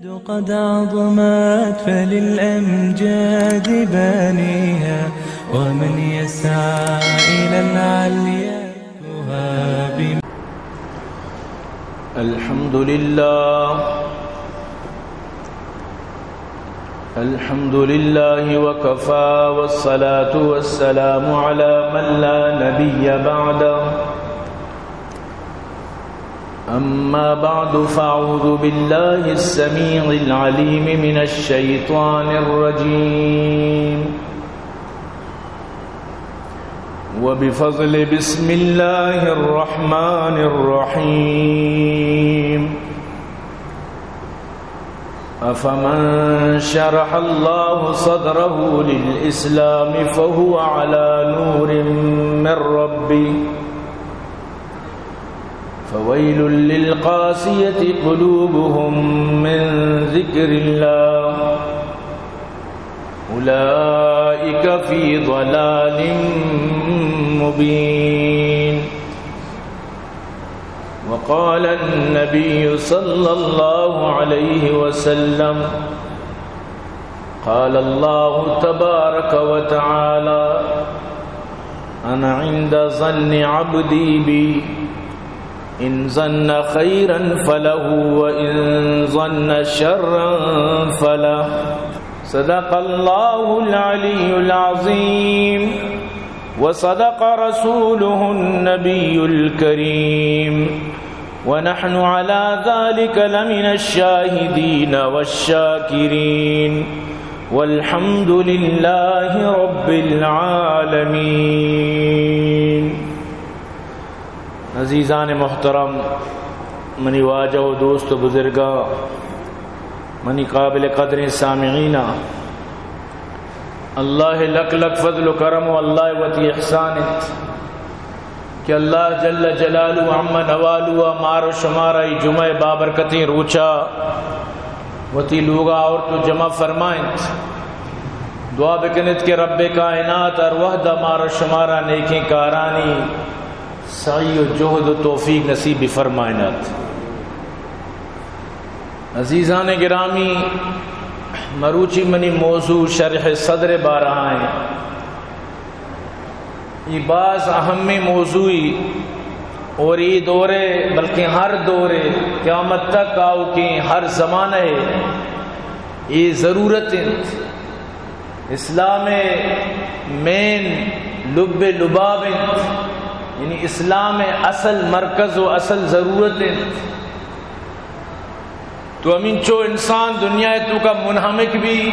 قد عظمت فللأمجاد بانيها، ومن يسعى إلى العليا يهاب. الحمد لله. الحمد لله وكفى، والصلاة والسلام على من لا نبي بعده. أما بعد، فأعوذ بالله السميع العليم من الشيطان الرجيم. وبفضل بسم الله الرحمن الرحيم. أفمن شرح الله صدره للإسلام فهو على نور من ربه، فويل للقاسية قلوبهم من ذكر الله، أولئك في ضلال مبين. وقال النبي صلى الله عليه وسلم، قال الله تبارك وتعالى، أنا عند ظن عبدي بي، إن ظن خيرا فله، وإن ظن شرا فله. صدق الله العلي العظيم، وصدق رسوله النبي الكريم، ونحن على ذلك لمن الشاهدين والشاكرين، والحمد لله رب العالمين. عزیزان محترم، منی واجہ و دوست و بزرگاں، منی قابل قدریں سامعیناں، اللہ لک لک فضل و کرم و اللہ وتی احسان انت کہ اللہ جل جلالہ عم نوالہ مار و شمارا ای جمعہ بابرکتیں روچا وتی لوگا آورت و جمع فرمائنت۔ دعا بکنت کہ رب کائنات ہر وہد مار و شمارا نیکیں کارانی سعی و جہد و توفیق نصیب بفرمائنت۔ عزیزان گرامی، مروچی منی موضوع شرح صدر بارہ ہیں۔ یہ باز اہم موضوعی اور یہ دورے بلکہ ہر دورے قیامت تک آؤکیں ہر زمانہ ہے یہ ضرورت انت۔ اسلام مین لب لباب انت، یعنی اسلام اصل مرکز و اصل ضرورت انت۔ تو ہمینچو انسان دنیا توکا منہمک بی،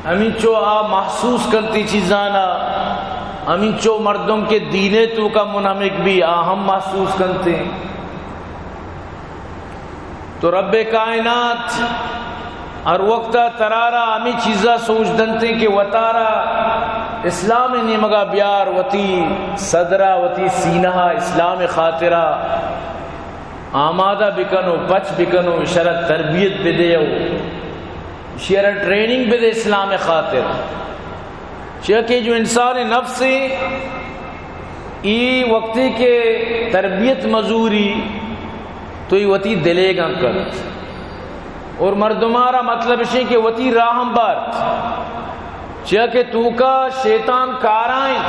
ہمینچو آ محسوس کنتی چیزانا، ہمینچو مردم کے دینے توکا منہمک بی، آ ہم محسوس کنتے۔ تو رب کائنات ہر وقت ترارا ہمیں چیزا سوچ دنتے کہ وتارا اسلام نیمگا بیار، وتی صدرا، وتی سینہا اسلام خاطرا آمادہ بکن و پچ بکن و اشرا تربیت بدے و اشرا ٹریننگ بدے اسلام خاطر۔ چیا کہ جو انسان نفس ای وقتی کہ تربیت مزوری تو ای وتی دلیگاں کنت اور مردمارا مطلب اشیں کہ وتی راہ ہم بارت۔ چیا کہ توکا شیطان کارائیں۔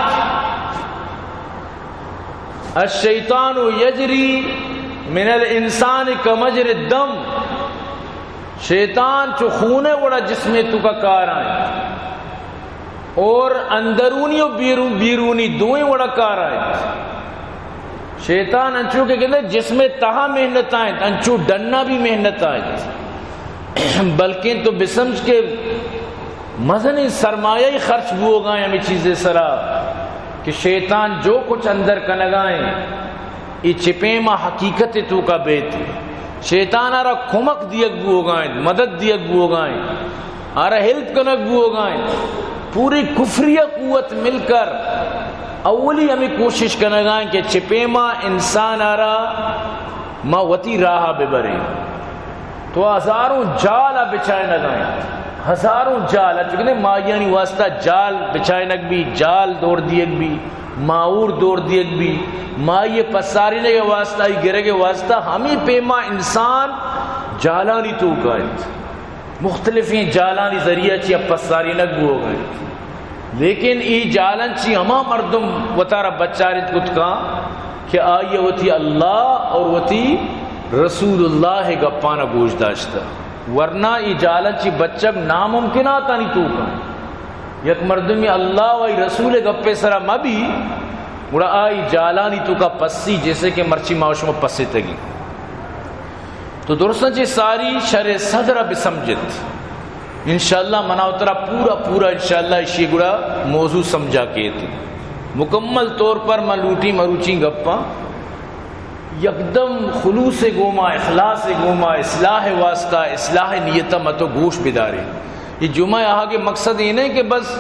الشیطان یجری من الانسان کمجر الدم۔ شیطان چو خونے وڑا جسمے توکا کارائیں اور اندرونی و بیرون، بیرونی دوئیں وڑا کارائیں۔ شیطان انچو کہ کہتے جسمے تہا محنت آئیں، انچو ڈنا بھی محنت آئیں۔ بلکیں تو بسمجھ کہ مزنیں سرمایہ خرچ بوگائیں ہمیں چیزے سرا کہ شیطان جو کچھ اندر کنگائیں، ای چپیما حقیقت توکا بیت۔ شیطان آرا کمک دیگ بوگائیں، مدد دیگ بوگائیں، آرا ہیلپ کنگ بوگائیں۔ پوری کفریہ قوت مل کر اولی ہمیں کوشش کنگائیں کہ چپیما انسان آرا ما وتی راہ ببریں۔ تو ہزاروں جال ء بچائینگ ء انت، ہزاروں جال ء، چونکہ ماہیانی واسطہ جال بچائینگ بی، جال دور دیگ بی، ماہور دور دیگ بی، ماہی پسارینگ ء واسطہ، ای گرگ ء واسطہ ہمیں پیما انسان جالانی توکا انت، مختلفیں جالانی ذریعہ چی پسارینگ بوگ انت، لیکن ای جالان چی ہما مردم وتارا بچارت کت کاں کہ آئی وتی اللہ اور وتی رسول اللہ گپانا گوش داشتہ، ورنہ ای جالان چی بچگ ناممکناتانی توکا۔ یک مردمی اللہ و ای رسول گپے سرا مبی، گڑا آئی جالانی توکا پسی، جیسے کہ مرچی ما و شما پسیتگی۔ تو درستاں چہ ساری شر صدر ء بسمجت۔ انشاءاللہ منا و ترا پورا پورا انشاءاللہ اشی گڑا موضوع سمجھا کیت۔ مکمل طور پر من لوٹی مروچی گپاں یکدم خلوص گوما، اخلاص گوما، اصلاح واسطہ، اصلاح نیت متو گوش بدارے۔ یہ جمعہ آگے مقصد یہ نہیں کہ بس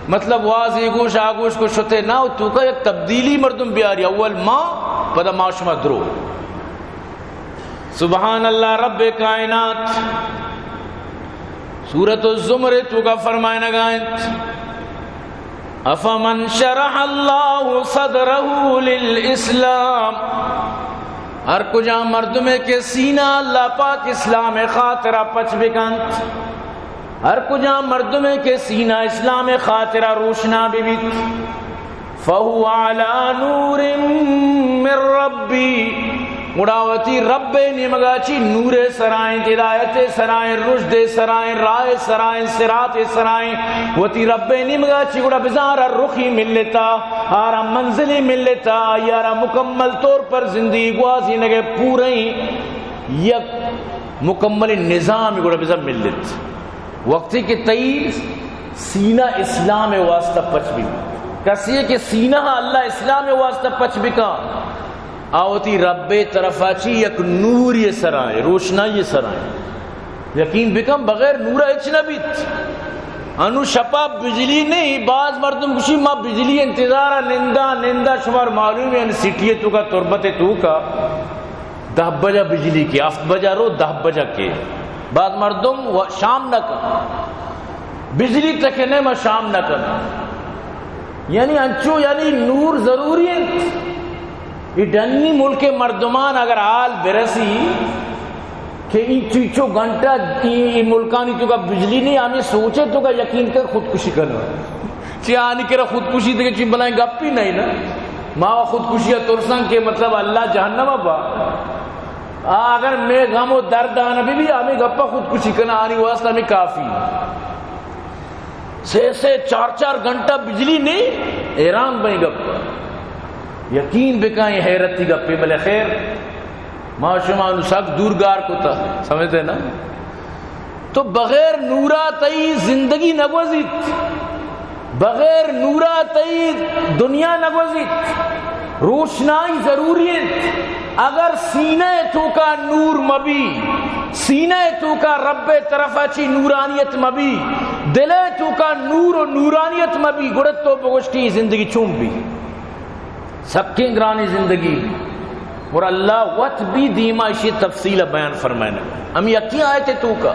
مطلب واز یہ گوش آگوش کو شتے نہ، تو کا یک تبدیلی مردم بیاری، اول ما، پدا ما شما درو۔ سبحان اللہ رب کائنات، سورۃ الزمر توکا فرمائنگا انت، افمن شرح اللہ صدرہ للاسلام، ہر کجا مردمے کہ سینہ اللہ پاک اسلام خاطرہ پچ بکنت، ہر کجا مردمے کہ سینہ اسلام خاطرہ روشنا ببیت، فهو على نور من ربه، گڑا وتی رب نیمگا چی نور سرائیں، ہدایت سرائیں، رشد سرائیں، راہ سرائیں، صراط سرائیں، وتی رب نیمگا چی گڑا بزاں آرا رخی ملتا، آرا منزلی ملتا، آئی آرا مکمل طور پر زندگی گوازینگے پوریں یک مکمل نظام گڑا بزاں ملت۔ وقتی کہ تئی سینہ اسلام واسطہ پچ بی، کسی کہ سینہ اللہ اسلام واسطہ پچ بکا، آ وتی رب طرفا چی یک نوری سرائیں، روشنائی سرائیں۔ یقین بکن بغیر نورا ہچ نہ بیت۔ انو شپا بجلی نہیں، باز مردم گوشی ما بجلی انتظارا نندا نندا، شمار معلوم ہے سٹی توکا، تربت توکا دہ بجہ بجلی کے، ہفت بجہ رو، دہ بجہ کے۔ بعد مردم و شام نہ کن، بجلی تک نے ما شام نہ کن۔ یعنی انچو یعنی نور ضروری ہے۔ یہ ڈنی ملک مردمان اگر حال برسی کہ این چیچو گھنٹہ ای ملکانی توکا بجلی نہیں، ہمیں سوچے توکا یقین کر خودکشی کرنا۔ چی آنی کرا خودکشی دیگه چی بلائیں گپی نہیں نا۔ ما خودکشی ترساں کہ مطلب اللہ جہنم با۔ آ، اگر میں غم و درد آنا بھی، بھی ہمیں گپا خودکشی کرنا آنی واسطہ ہمیں کافی۔ سے سے چار چار گھنٹہ بجلی نہیں، حیران بھائی گپ۔ یقین بکائیں حیرتی گپے، بلے خیر، ما شما نو سک دور گار کتا، سمجھتے نا؟ تو بغیر نورا تئی زندگی نہ گوزیت، بغیر نورا تئی دنیا نہ گوزیت۔ روشنائی ضروری انت۔ اگر سینہ توکا نور مبی، سینہ توکا رب طرفا چی نورانیت مبی، دل توکا نور و نورانیت مبی، گڑا تو بگوشتی زندگی چون بی؟ سکیں گرانی زندگی۔ اور اللہ وت بھی دیما اشی تفصیل بیان فرمائنا۔ ہم یکی آیت توکا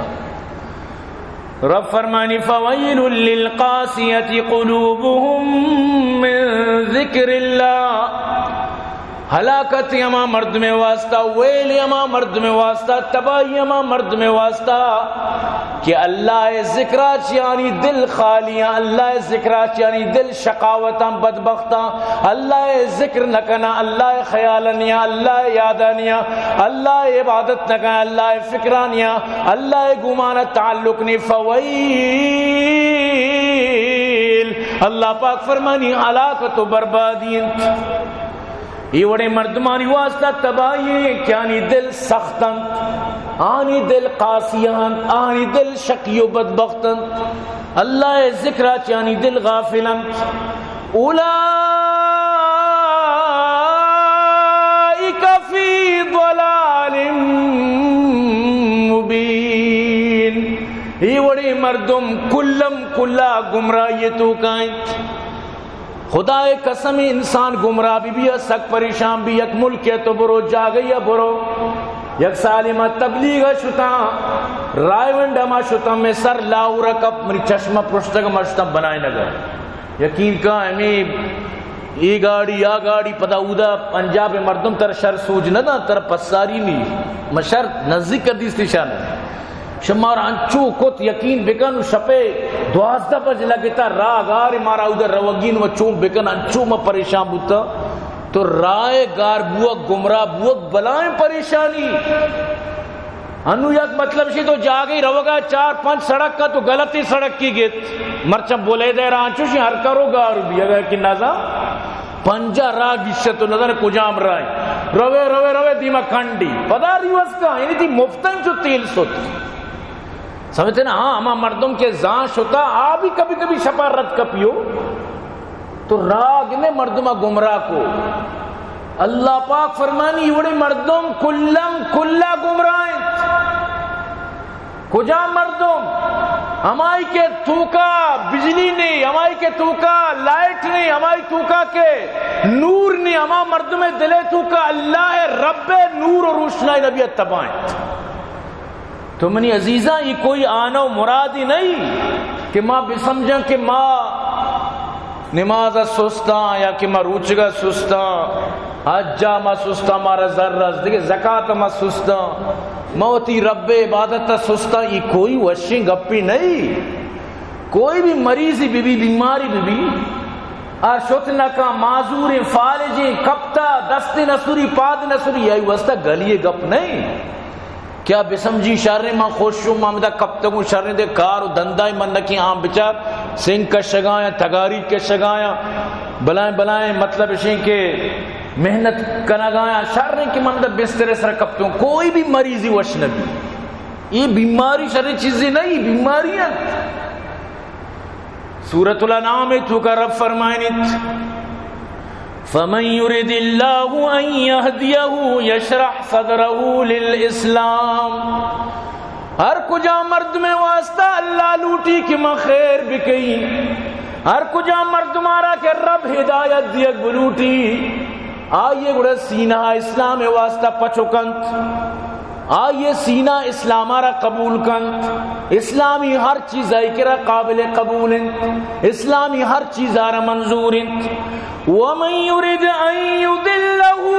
رب فرمانی، فویل للقاسیة قلوبهم من ذکر اللہ، ہلاکت ہما مردم واسطہ، ویل ہما مردم واسطہ، تباہی ہما مردم واسطہ کہ اللہ ذکرا چیانی دل خالیاں، اللہ ذکرا چیانی دل شقاوتاں، بدبختاں، اللہ ذکر نہ کنا، اللہ خیال نیا، اللہ یاد نیا، اللہ عبادت نہ کنا، اللہ فکر نیا، اللہ گمان تعلق نی۔ فویل، اللہ پاک فرمانی، ہلاکت و بربادی انت۔ اے وڑیں مردمانی واسطہ تباہی انت کہ آنی دل سخت انت، آنی دل قاسی انت، آنی دل شقی و بدبخت انت، اللہ ذکرا چہ آنی دل غافل انت۔ اولئک فی ضلال مبین۔ اے وڑیں مردم کلم کلا گمراہی توکا انت۔ خدائے قسم، انسان گمراہ بی بی، سک پریشان بی، یک ملک تو برو، جاگہ برو، یک سال ما تبلیغ شتاں، رائے ونڈ ما شتاں، میں سر لاہور کپ، منی چشمہ پرشتگ، ما شتاں بنائے نگر۔ یقین کا ہمیں اے گاڑی، آ گاڑی، پدا اودا پنجاب ءِ مردم ترا شر سوج نہ داں، ترا پساری نی۔ ما شر نزیک کر دیست ایشان۔ شمار انچو کت، یقین بکن، و شپے دوازدہ بج لگتا، راہ گار، مارا اودا روگین و چون بکن، انچو ما پریشان بوتا۔ تو راہ گار بوگ، گمراہ بوگ، بلائیں پریشانی۔ انو یک مطلب شی تو جاگہی روگا چار پنچ سڑک کا تو غلطی سڑک کی گیت۔ مرچاں بولے دے راہ چوشی ہر کرو گار بی اگر کہ نزا پنجا راہ گیشت تو نزن کجام راہ۔ روے، روے، روے دیما کنڈی۔ پدا ریوس کا، یعنی تی مفتن چو تیل ست۔ سمجھتے نا؟ ہاں، ہما مردم کے زان شتا، آ بھی کبھی کبھی شپا رد کپیو۔ تو راہ گندے مردم گمراہ کو۔ اللہ پاک فرمانی، وڑے مردم کلم کلا گمراہ انت۔ کجا مردم؟ ہمائی کے توکا بجلی نے، ہمائی کے توکا لائٹ نے، ہمائی توکا کے نور نے، ہما مردم دلے توکا اللہ رب نور و روشنائی نبی تباہ انت۔ تو منی عزیزاں، یہ کوئی آنا و مرادی نہیں کہ ما بسمجھاں کہ ما نماز سستاں یا کہ ما روچگا سستاں، حجا ما سستاں، مارا زر رس، دیگہ زکات ما سستاں، ما وتی رب عبادت سستاں، یہ کوئی وشیں گپی نہیں۔ کوئی بھی مریضی بی بی، بیماری بی بی، آ شت نکا، معذوریں، فالجیں، کپتا، دست نسوری، پاد نسوری، یہی واسطہ گلی گپ نہیں۔ کیا بسمجھی شریں، من خوش شوں، من ہمدا کپتگوں، شریں دے کار و دندائی من نکی آں، بچار سنگ کشگایاں، تگاری کشگایاں، بلائیں بلائیں، مطلب اشیں کہ محنت کنگایاں، شریں کہ من ہمدا بسترے سر کپتوں، کوئی بھی مریضی وش نبی۔ یہ بیماری شریں چیزیں نہیں، بیماری انت۔ سورۃ الانعام توکا رب فرمائنیت، فمن يرد الله أن يهديه يشرح صدره للإسلام۔ ہر کجا مردم واسطہ اللہ لوٹی کہ من خیر بکئی، ہر کجا مردم آرا کہ رب ہدایت دیگ بلوٹی، آئیے گڑا سینہ اسلام واسطہ پچو کنت، آئیے سینہ اسلام را قبول کنت، اسلامی ہر چیز آئی کرا قابل قبول انت، اسلامی ہر چیز آرا منظور انت۔ ومن يرد أن يضله،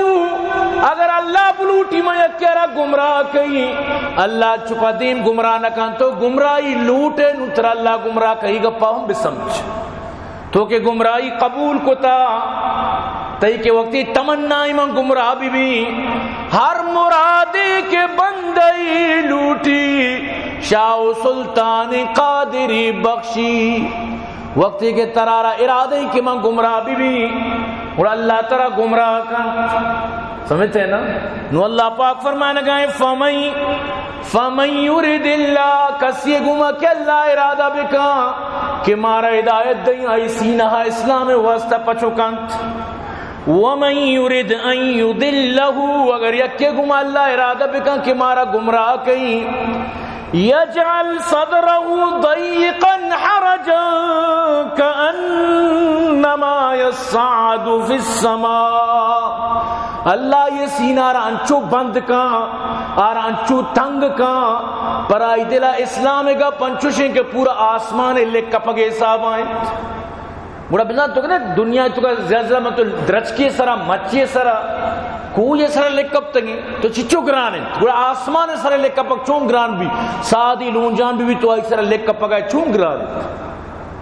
اگر اللہ بلوٹی من یکے را گمراہ کئی، اللہ چپا دیم گمراہ نہ کنت، تو گمراہی لوٹے نو ترا اللہ گمراہ کئی، گپا ہم بسمجھ۔ تو کہ گمراہی قبول کتا، تئی کہ وقتی تمنائی من گمراہ بی بی، ہر مرادے کہ بندئی لوٹی، شاہ و سلطان قادری بخشی۔ وقتی کہ ترارا ارادہ کہ من گمراہ بی بی، گڑا اللہ ترا گمراہ کن۔ سمجھتے ہیں نا؟ نو اللہ پاک فرمانگا ہے، فمن، فمن یرد اللہ، کسی گما کہ اللہ ارادہ بکا کہ مارا ہدایت دیں، آئی سینہ اسلام واسطہ پچو کنت۔ ومن یرد ان یضلہ، اگر یکے گما اللہ ارادہ بکا کہ مارا گمراہ کئی، یجعل صدرہ ضیقا حرجا کأنما یصعد فی السماء۔ اللہ یہ سینہ را انچو بند کاں، آرا انچو تنگ کاں، پرائی دلا اسلام گپ انچوشیں کہ پورا آسمان لک کپگ حساب آئیں۔ گڑا بزان تو کہ دنیا تو کا زلزلہ من تو درچکی سرا، مچی سرا، کوئی سرا لک کپتگیں، تو چچو گران انت۔ گڑا آسمان سرا لک کپگ چون گران بی، سادی لونجان بی، بی تو آئی سرا لک کپگ چون گران انت۔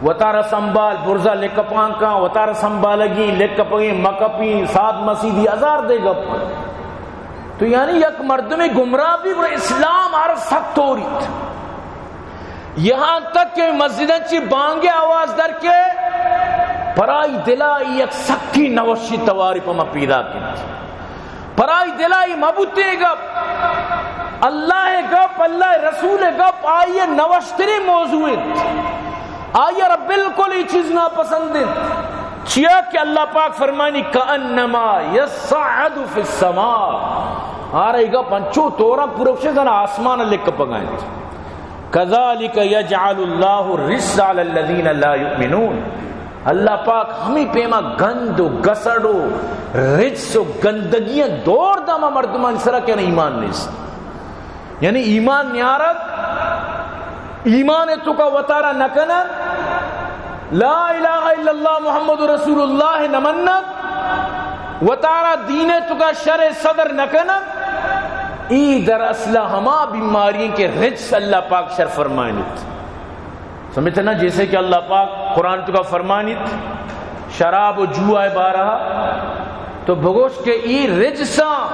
وتارا سنبھال، برزا لک کپان کاں، وتارا سنبھالگی، لک کپگیں، مکپی، ساد مسیدی، ہزار دے گپ۔ تو یعنی یک مردمے گمراہ بی، گڑا اسلام ہر سک توریت۔ یہاں تک کہ مسجداں چی بانگے آواز در کے، پرائی دلائی یک سکی نوشی تواری پہ ما پیدا کنت۔ پرائی دلائی مبوتے گپ، اللہ گپ، اللہ رسول گپ، آئی نوشترین موضوع انت۔ آئی را بالکل یہ چیز ناپسند انت۔ چیا کہ اللہ پاک فرمانی، کأنما یصعد فی السماء۔ آرا یہ گپ انچو طورا پورا چیزاں آسمان لک کپگا انت۔ کذالک یجعل اللہ الرجس علی الذین لا یؤمنون۔ اللہ پاک ہمیں پیما گند و گسڑ و رجس و گندگیاں دور داما مردمان سرا کہ ایمان نیست۔ یعنی ایمان نیارت، ایمان تو کا وتارا نکنن، لا الہ الا اللہ محمد رسول اللہ نہ منگ، وتارا دین توکا شرح صدر نہ کنگ، ای در اصل ہما بیماری ہیں کہ رجس اللہ پاک شر فرمائنیت۔ سمجھتے نا؟ جیسے کہ اللہ پاک قرآن توکا فرمانیت شراب و جوا بارہ، تو بگوش کہ ای رجساں،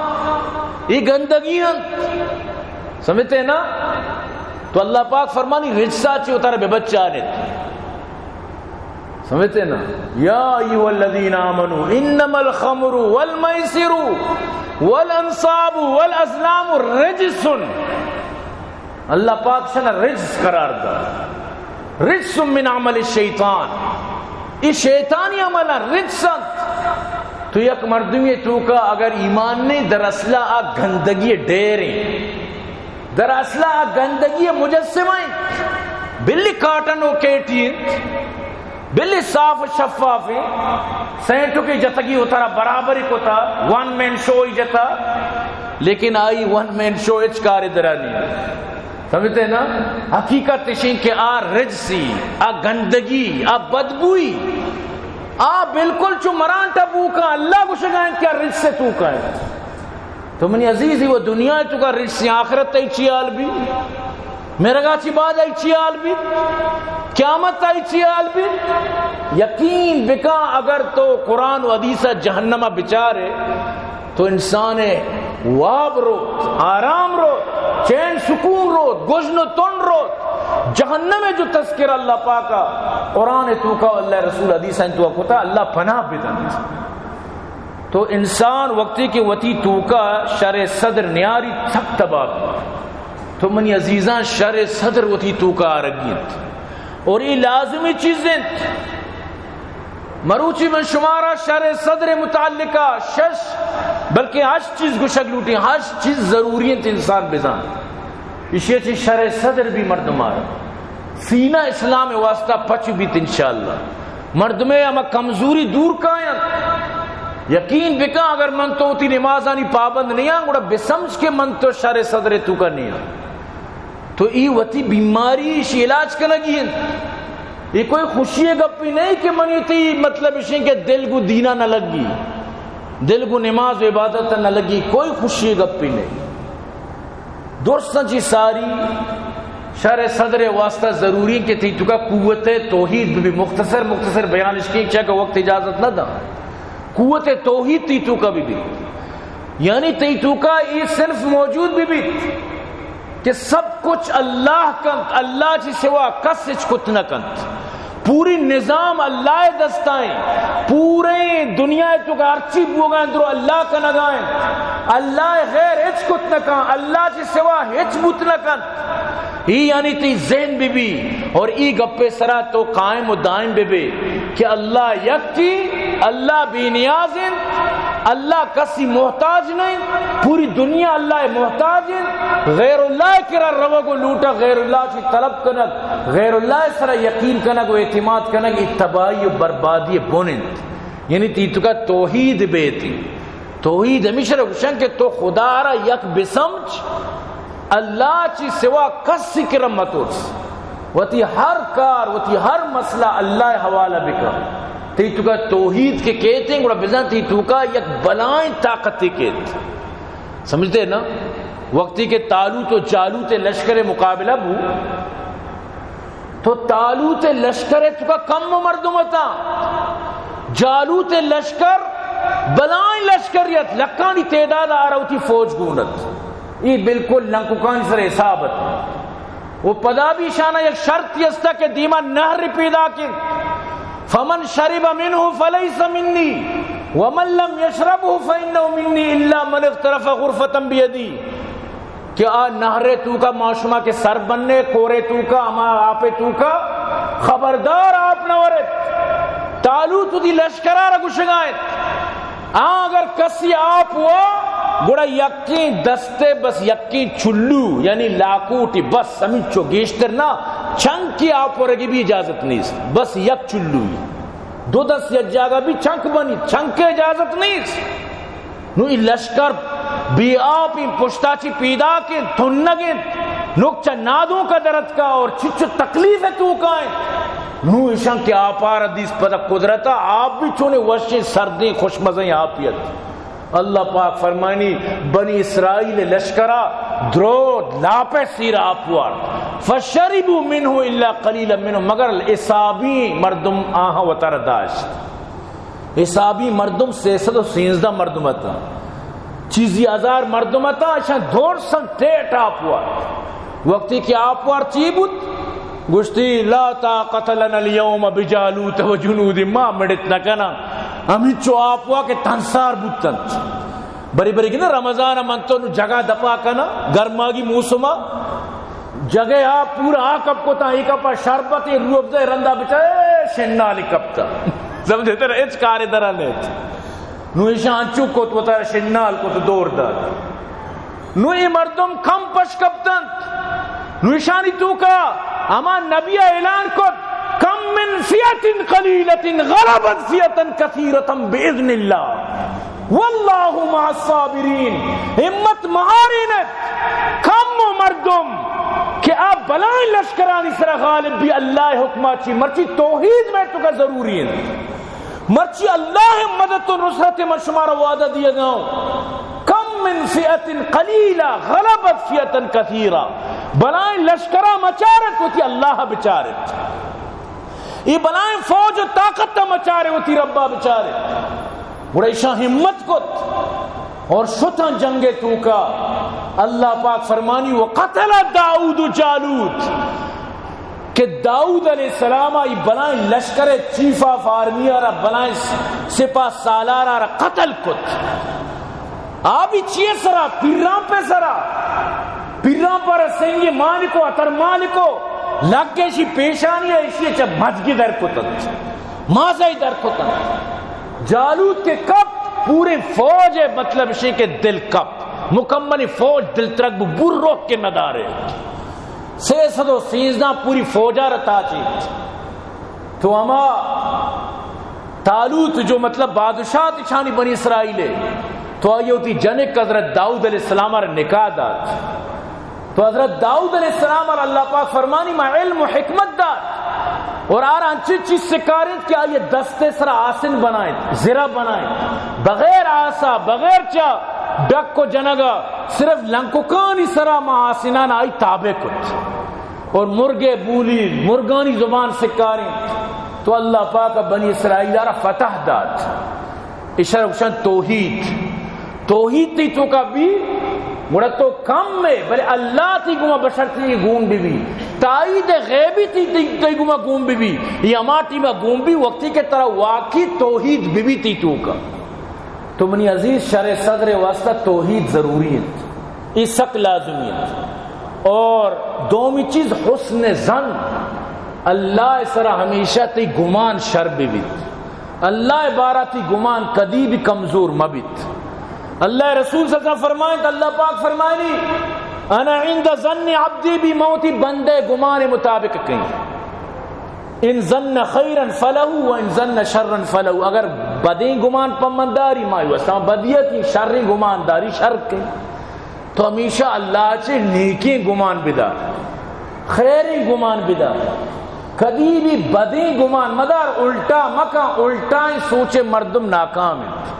ای گندگی ہیں۔ سمجھتے نا؟ تو اللہ پاک فرمانی رجسا چی اتارا بے بچانیت۔ سمجھتے نا؟ یا ایھا الذین آمنوا انما الخمر والمیسر والانصاب والازلام رجس۔ اللہ پاک شنا رجس قرار دا۔ رجس من عمل الشیطان۔ ای شیطانی عمل رجس انت۔ تو یک مردمی توکا اگر ایمان نہیں، در اصلا آ گندگی ڈیریں۔ در اصل آ گندگی مجسمہ انت، بلی کاٹن و کیٹی انت، بلی صاف و شفاف انت، سینٹو کے جتگی اترا برابر کتا، ون مین شو ہی جتا، لیکن آئی ون مین شو اچ کار درانی۔ سمجھتے نا؟ حقیقت اشیں کہ آ رجسی، آ گندگی، آ بدبوئی، آ بالکل چو مرانٹا بوکا اللہ گشگا انت کہ آ رجس توکا انت۔ تو منی عزیزی، و دنیا توکا رجسی، آخرت تئی چی حال بی؟ مرگا چی بعد ای چی حال بی؟ قیامت ای چی حال بی؟ یقین بکا، اگر تو قرآن و حدیث جہنم بچارے تو انسان واب رو، آرام رو، چین سکون رو، گژن و تن رو۔ جہنم جو تذکر اللہ پاکا قرآن توکا، اللہ رسول حدیث توکا کتا، اللہ پناہ بدنت۔ تو انسان وقتی کہ وتی توکا شرح صدر نیاری، سک تباہ بیت۔ تو منی عزیزاں، شرح صدر وتی توکا آرگی انت اور یہ لازمی چیز انت۔ مروچی من شمارا شرح صدر متعلقہ شش بلکہ ہشت چیز گشگ لوٹیں، ہشت چیز ضروری انت انسان بزان۔ اشی چی شرح صدر بی مردمارا۔ سینہ اسلام واسطہ پچ بیت انشاءاللہ۔ مردمے ہما کمزوری دور کاینت۔ یقین بکن، اگر من تو وتی نمازانی پابند نیاں، گڑا بسمجھ کہ من تو شرح صدر توکا نیاں۔ تو ای وتی بیماری، اشی علاج کنگی انت۔ یہ کوئی خوشی گپی نہیں کہ من وتی مطلب اشیں کہ دل گو دینا نہ لگی، دل گو نماز و عبادت نہ لگی، کوئی خوشی گپی نہیں۔ درستاں چی ساری شرح صدر واسطہ ضروری کہ تئی توکا قوت توحید بی۔ مختصر مختصر بیان اشکیں، چاکہ وقت اجازت نہ دا۔ قوت توحید تئی توکا بی بی، یعنی تئی توکا یہ صنف موجود بی بی کہ سب کچھ اللہ کنت، اللہ چی سوا کس ہچ کت نہ کنت۔ پوری نظام اللہ دستائیں، پورے دنیا توکا ہرچی بوگا انت درو اللہ کنگائیں، اللہ غیر ہچ کت نہ کن، اللہ چی سوا ہچ بوت نہ کنت۔ ای یعنی تئی ذہن بی بی اور ای گپے سرا تو قائم و دائم بی بی کہ اللہ یکی، اللہ بے نیاز انت، اللہ کسی محتاج نہیں، پوری دنیا اللہ محتاج انت۔ غیر اللہ کرا روگ و لوٹا، غیر اللہ چی طلب کنگ، غیر اللہ سرا یقین کنگ و اعتماد کنگ، ای تباہی و بربادی بن انت۔ یعنی تئی توکا توحید بیتی۔ توحید ہمیشہ را گوشن کہ تو خدا را یک بسمجھ، اللہ چی سوا کسی کرا مترس۔ وتی ہر کار، وتی ہر مسئلہ اللہ حوالہ بکن۔ تئی توکا توحید کہ کیتیں، گڑا بزن تئی توکا یک بلائیں طاقتے کیت۔ سمجھتے نا؟ وقتی کہ طالوت و جالوت لشکر مقابلہ بو، تو طالوت لشکر توکا کم مردم اتاں، جالوت لشکر بلائیں لشکر ات، لکھانی تعداد آرا وتی فوج گون ات۔ ای بالکل لنککانی سر حساب ات۔ و پدا بھی شانا یک شرطی استا کہ دیما نہر پیدا کن، فمن شرب منه فلیس منی ومن لم یشربه فانه منی الا من اغترف غرفة بیدی۔ کہ آ نہرے توکا ما شما کہ سر بنے، کورے توکا، ہما آپے توکا، خبردار آپ نہ ورت۔ طالوت وتی لشکرا را گشگا انت، آ اگر کسی آپ وا، گڑا یکیں دستے بس یکیں چلو، یعنی لاکوٹی بس، ہمینچو گیشتر نہ، چنکی آپ ورگی بھی اجازت نیست، بس یک چلوی۔ دو دست یک جاگہ بھی چنک بنی، چنک اجازت نیست۔ نو ای لشکر بے آپ این پشتا چی پیدا کن، تنگ انت، نوک چا نادوں کا درد کا اور چچو تکلیف توکا انت۔ نوں ایشاں کہ آپار دیست پدا قدرتا، آپ بھی چونے وشیں سردیں خوشمزیں آپی ات۔ اللہ پاک فرمانی، بنی اسرائیل لشکرا درو لاپے سیر آپ وارت۔ فشربوا منه الا قليلا منهم، مگر حسابی مردم آہاں وتارا داشت۔ حسابی مردم سئے سد و سیزدہ مردم اتاں۔ چیزی ہزار مردم اتاں، اشاں دور سن ٹیٹ آپ وارت۔ وقتی کہ آپ وارت چی بوت؟ گوشتی، لا طاقت لنا اليوم بجالوت وجنوده، ما مڑت نہ کناں۔ ہمینچو آپ وا کہ تنسار بوتنت۔ بری بری کہ نا رمضان من تو نو جگہ دپا کناں، گرماگی موسما جگہ آ پورا آ کپ کتا، ای کپا شربت، ای روح افزا، رندا بچا، اے شنالی کپتا۔ سمجھے ترا ہچ کارے درا نیت۔ نو ایشاں انچو کت، وتا شنال کت، دور دات۔ نو اے مردم کم پش کپتنت۔ نو ایشانی توکا ہما نبی اعلان کت، کم من فئة قلیلة غلبت فئة کثیرة بإذن اللہ۔ واللہ مع الصابرین۔ ہمت مہارینت، کم و مردم کہ آ بلائیں لشکرانی سرا غالب بی اللہ حکما چی، مرچی توحید میں توکا ضروری انت۔ مرچی اللہ مدد و نصرت من شمارا وعدہ دیگا ہوں۔ کم من فئة قلیلة غلبت فئة کثیرة۔ بلائیں لشکرا مچارت، وتی اللہ بچارت۔ اے بلائیں فوج و طاقت ء مچارے، وتی ربا بچارے۔ گڑا ایشاں ہمت کت اور شتاں جنگ ء توکا۔ اللہ پاک فرمانی، وقتل داؤد جالوت، کہ داؤد علیہ السلام ء ای بلائیں لشکر ء چیف آف آرمی ء را، بلائیں سپاہ سالار ء را قتل کت۔ آ بھی چیئے سرا؟ پیران پہ سرا۔ پیران پر سنگ مالکو، اتر مالکو، لگ ایشی پیشانی ء، ایشی ء چہ مزگی در کتنت، مازائی در کتنت۔ جالوت کہ کپت، پورے فوج ء مطلب شے کہ دل کپت، مکمل فوج دل ترک بو، بور روک کے ندارے۔ سے سد و سیزدہ پوری فوجا را تاچیت۔ تو ہما طالوت جو مطلب بادشاہ تی چانی بنی اسرائیل ہے، تو آئی وتی جنک حضرت داؤد علیہ السلام را نکاح دات۔ تو حضرت داؤد علیہ السلام را اللہ پاک فرمانی ما علم و حکمت دات، اور آر انچی چیز سکارینت کہ آئی دست سرا آسن بنائیں، زرہ بنائیں، بغیر آسا، بغیر چا ڈک و جنگا، صرف لنککانی سرا ما آسنان آئی تابع کت۔ اور مرگے بولی، مرگانی زبان سکاریں۔ تو اللہ پاک بنی اسرائیل را فتح دات۔ اشارہ گوشن توحید۔ توحید تی توکا بی، گڑا تو کم ہے، بلے اللہ تی گما بشر تی گون بی بی۔ تائید غیبی تی، تی، تی گما گون بی بی۔ یہ ہما ٹیما گون بی وقتی کہ ترا واقعی توحید بی بی تی توکا۔ تو منی عزیز، شر صدر واسطہ توحید ضروری انت، اے سک لازمی انت۔ اور دومی چیز حسن ظن، اللہ سرا ہمیشہ تی گمان شر بہ بیت، اللہ بارہ تی گمان کدی بھی کمزور مہ بیت۔ اللہ رسول صلی اللہ علیہ وسلم فرمائیں، اللہ پاک فرمائنی، انا عند ظن عبدی بی، من وتی بندے گمان مطابق کہیں۔ ان ظن خیرا فلہ و ان ظن شرا فلہ، اگر بدیں گمان پہ من داری، ما وساں بدیتی، شریں گمان داری، شر کن۔ تو ہمیشہ اللہ چے نیکیں گمان بدار، خیریں گمان بدار، کدی بھی بدیں گمان مدار، الٹا مکن، الٹائیں سوچ مردم ناکام انت۔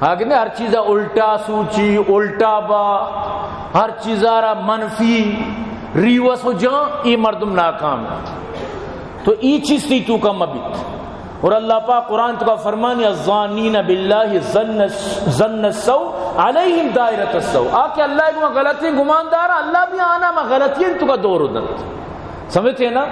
اگہ ہر چیزا الٹا سوچی، الٹا با، ہر چیزا را منفی ریوس و جان، ای مردم ناکام انت۔ تو ای چیز تی توکا مبیت۔ اور اللہ پاک قرآن توکا فرمانی، الظانین باللہ ظن، ظن السوء علیہم دائرۃ السوء۔ آ کہ اللہ گما غلطیں گمان دارا، اللہ بھی آنا ما غلطی توکا دور دنت۔ سمجھتے ہیں نا؟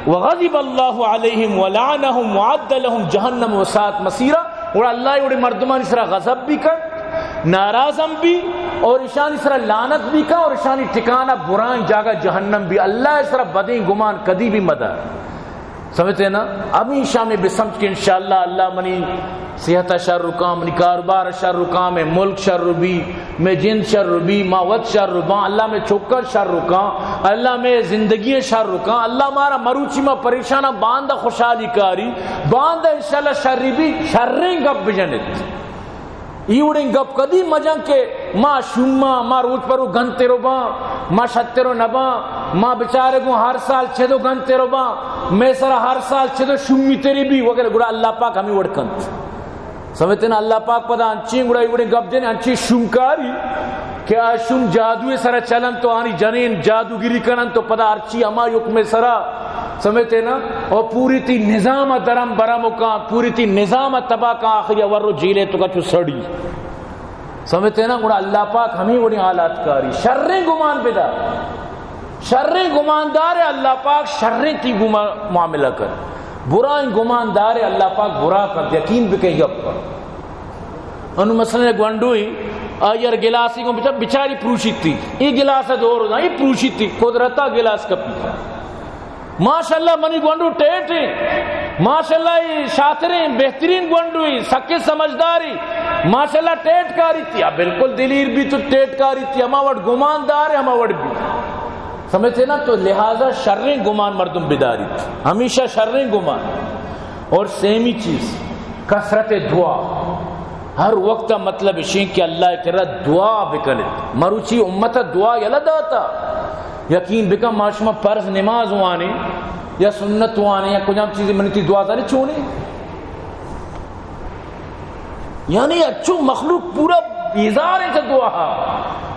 وغضب اللہ علیہم ولعنہم وعد لہم جہنم وساءت مصیرا۔ اور اللہ اڑے مردمانی سرا غضب بھی کن، ناراض ہم بھی، اور اشانی سرا لعنت بھی کن، اور اشانی ٹھکانہ برائیں جاگہ جہنم بھی۔ اللہ سرا بدیں گمان کدی بھی مدار۔ سمجھتے ہیں نا؟ ہمیشہ میں بسمجھ کہ انشاءاللہ اللہ منی صحت شر رکام، منی کاروبار شر رکام، ملک شر بی، میں جند شر بی، ما وت شر باں، اللہ میں چکر شر رکاں، اللہ میں زندگی شر رکاں، اللہ مارا مروچی ما پریشانہ، باندہ خوشحالی کاری، باندہ انشاءاللہ شری بی، شریں گپ بجنت۔ ای وڑیں گپ کدی مجن کہ ما شوما، ما روچ پرو گنتے رو باں، ما شتر و نباں، ما بیچارے گوں ہر سال چدو گنتے رو باں۔ مئے سرا ہر سال چدو شومی تری بی وغیرہ، گڑا اللہ پاک ہمیں وڑ کنت۔ سمجھتے نا، اللہ پاک پدا انچیں گڑا وڑیں گپ دینے، انچیں شوم کاری کہ آ شوم جادوئے سرا چلن تو آنی جنین جادوگری کنن تو پدا ہرچی ہما حکم سرا، سمجھتے نا، اور پوری تی نظام درم برم کان، پوری تی نظام تباہ کان، آخری ور و جیلے تو کا چو سڑی۔ سمجھتے نا، گڑا اللہ پاک ہمیں وڑیں حالات کاری۔ شریں گمان بدار، شریں گمان دار، اللہ پاک شریں تی گما-، معاملہ کر۔ برائیں گمان دار، اللہ پاک برا کر، یقین بکے گپ پر۔ انو مثلاً یک گونڈوئی، آ یار گلاسی کو بچا-، بچاری پروشیتی۔ ای گلاس دور دا، ای پروشیتی۔ قدرتا گلاس کپی۔ ماشاءاللہ منی گونڈو ٹیٹ ہیں، ماشاءاللہ ای شاطر ہیں، بہترین گونڈو ہیں، سکے سمجھدار ہیں، ماشاءاللہ ٹیٹ کاری تی، آ بالکل دلیر بی تو ٹیٹ کاری تی، ہما وڑ گمان دار ہے، ہما وڑ بی۔ سمجھتے نا؟ تو لہذا شریں گمان مردم بداری، ہمیشہ شریں گمان۔ اور سیمی چیز، کثرت دعا۔ ہر وقت مطلب اشیں کہ اللہ کرا دعا بکنت۔ مروچی امت دعا یلہ داتا۔ یقین بکن، ما شما فرض نماز وانے یا سنت وانے یا کجام چیزی منی تی دعا زانے چونے؟ یعنی اچو مخلوق پورا بیزار ہے چا دعا۔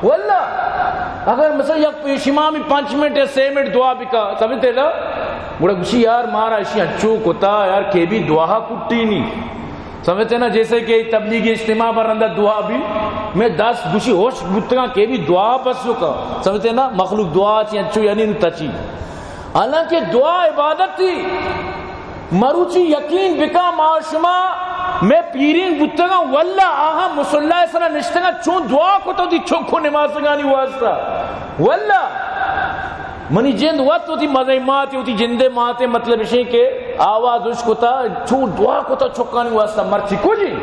واللہ اگر مثلا یک پیش امامی پانچ منٹ یا سے منٹ دعا بکا، سمجھتے نا؟ گڑا گوشی یار مارا اشی اچو کتا یار کہ بھی دعا کٹی نی۔ سمجھتے نا؟ جیسے کہ تبلیغی اجتماع پر رندا دعا بھی، میں دست گوشی ہوش بوتگاں کہ بھی دعا بس کا۔ سمجھتے نا؟ مخلوق دعا چی انچو یعنی نو تچی۔ حالانکہ دعا عبادت تھی۔ مروچی یقین بکا ما شما میں پیرین بوتگاں، واللہ آہاں مصلی سرا نشتگاں، چون دعا کو تو دی چوکو نمازگانی واسطہ۔ واللہ منی جند وت وتی مزے ماتے، وتی جندے ماتے، مطلب اشیں کہ آواز اش کتا، چو دعا کتا چکانی واسطہ۔ مرچی کجی؟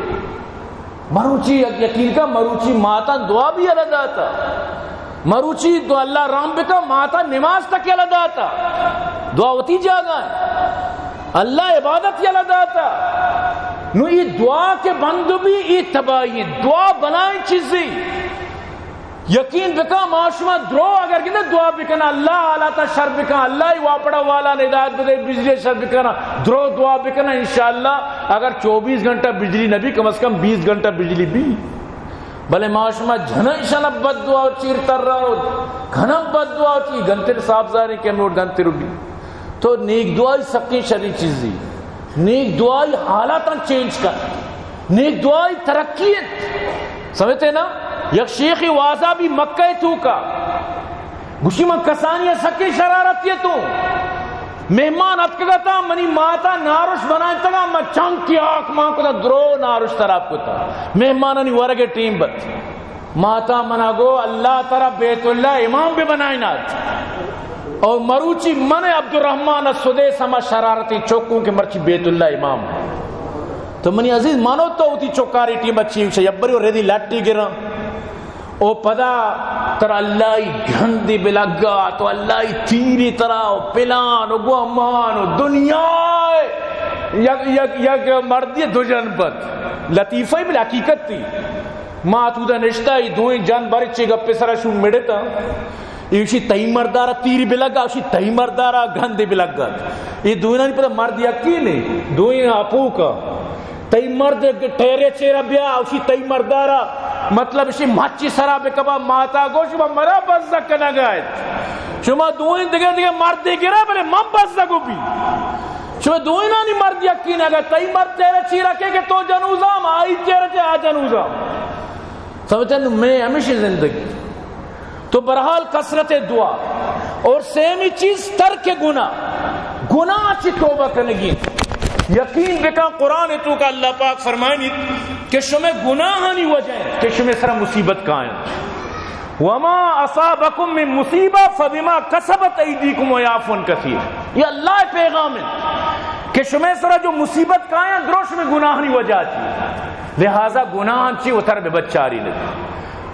مروچی یک-، یقین کا مروچی ماتاں دعا بھی الگ آتا۔ مروچی تو اللہ رحم بکا ماتاں نماز تک الگ آتا۔ دعا وتی جاگہ ہے۔ اللہ عبادت الگ آتا۔ نو یہ دعا کے بند بھی یہ تباہی ہے۔ دعا بلائیں چیزی۔ یقین بکن، ما شما درو اگر گندے دعا بکن، اللہ حالاتا شر بکن، اللہ ای واپڑا والا ہدایت بدے، بجلی شر بکن، درو دعا بکن، انشاءاللہ اگر چوبیس گھنٹہ بجلی نبی، کم از کم بیس گھنٹہ بجلی بی۔ بلے ما شما جنن شن بد دعا و چیر تر را و گھنن بد دعا چی گنتر صاحب زارے کہ ہمیں گنتر بی۔ تو نیک دعائی سکیں شری چیزی۔ نیک دعائی حالاتاں چینج کن۔ نیک دعائی ترقی انت۔ سمجھتے نا؟ یک شیخ وازا بھی مکہ توکا۔ گوشی من کسانی سکیں شرارتی تو۔ مہمان اتکگتا منی ماتا ناروش بنائتگا، من چنکی آک مان کتا درو ناروش تراب کتا۔ مہمانانی ورگ ٹیم بت۔ ماتا منا گو، اللہ ترا بیت اللہ امام بہ بنائینات۔ اور مروچی من عبدالرحمن السدیس ہما شرارتی چکوں کہ مرچی بیت اللہ امام۔ تو منی عزیز، مانو تو وتی چکاری ٹیم اچھی وشے، یبری و ردی لٹی گراں۔ او پدا ترا اللہ ای گندی بلگا، تو اللہ ای تیری ترا، او پلان، او گمان، او دنیا۔ یک، یک، یک مردی دو جن بت۔ لطیفہ ای بل حقیقت تی۔ ما اتودا نشتہ، ای دوئیں جن بارے چے گپے سرا شوم مڑتا۔ ایشی تئی مردارا تیری بلگا، ایشی تئی مردارا گندے بلگا۔ ای دوئینانی پدا مرد یکی نے، دوئیں اپوکا۔ تئی مرد ٹیرے چیرا بیا، ایشی تئی مردارا، مطلب، ایشی مچی سرا بکبا، ماتا گو شما مرا بزگ کنگا ات۔ شما دوئیں دگہ دگہ مردے گرا، بلے من بزگ بی۔ شما دوئینانی مرد یکی نہ، اگر تئی مرد تیرے چیرا کے کہ تو جنوزام، آئی تیرے چے آ جنوزام۔ سمجھتے ہیں؟ میں ہمیشہ زندگی۔ تو بہرحال کثرت دعا۔ اور سیمی چیز ترک گناہ۔ گناہ چی توبہ کنگی۔ یقین بکن قرآن توکا اللہ پاک فرمائنی کہ شمے گناہانی وجہ ہے کہ شمے سرا مصیبت کائیں۔ وما اصابکم من مصیبہ فبما کسبت ایدیکم ویعفو عن کثیر۔ یہ اللہ پیغام ہے کہ شمے سرا جو مصیبت کائیں درو شمے گناہانی وجہ چی۔ لہذا گناہ چی اتر بے بچاری نے۔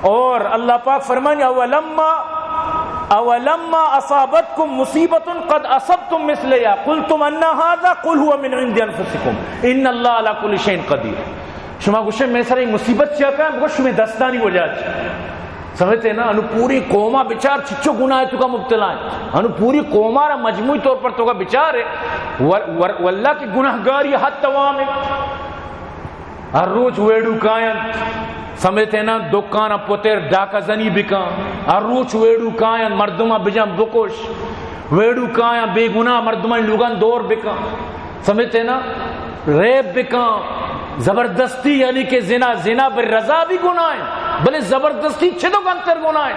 اور اللہ پاک فرمانی، اولما، اولما اصابتکم مصیبۃ قد اصبتم مثلیہا قلتم ان ھذا قل ھو من عند انفسکم ان اللہ علی کل شیء قدیر۔ شما گوشے، مئے سرا مصیبت چیا کائیں؟ بگو، شمے دستانی وجہ چی۔ سمجھتے نا؟ انو پوری قوما بچار چچو گناہ توکا مبتلا ہے۔ انو پوری قوما را مجموعی طور پر توکا بچار ہے۔ ور-، ور-، واللہ کی گناہگاری حد تمام ہے۔ ہر روچ ویڈو کاینت، سمجھتے نا، دکان پتر ڈاکہ زنی بکن، ہر روچ ویڈو کاینت، مردماں بجن بکش، ویڈو کاینت، بے گناہ مردمانی لوگان دور بکن، سمجھتے نا، ریپ بکن، زبردستی، یعنی کہ زنا، زنا بر رضا بھی گناہ ہے، بلے زبردستی چدو گنتر گناہ ہے۔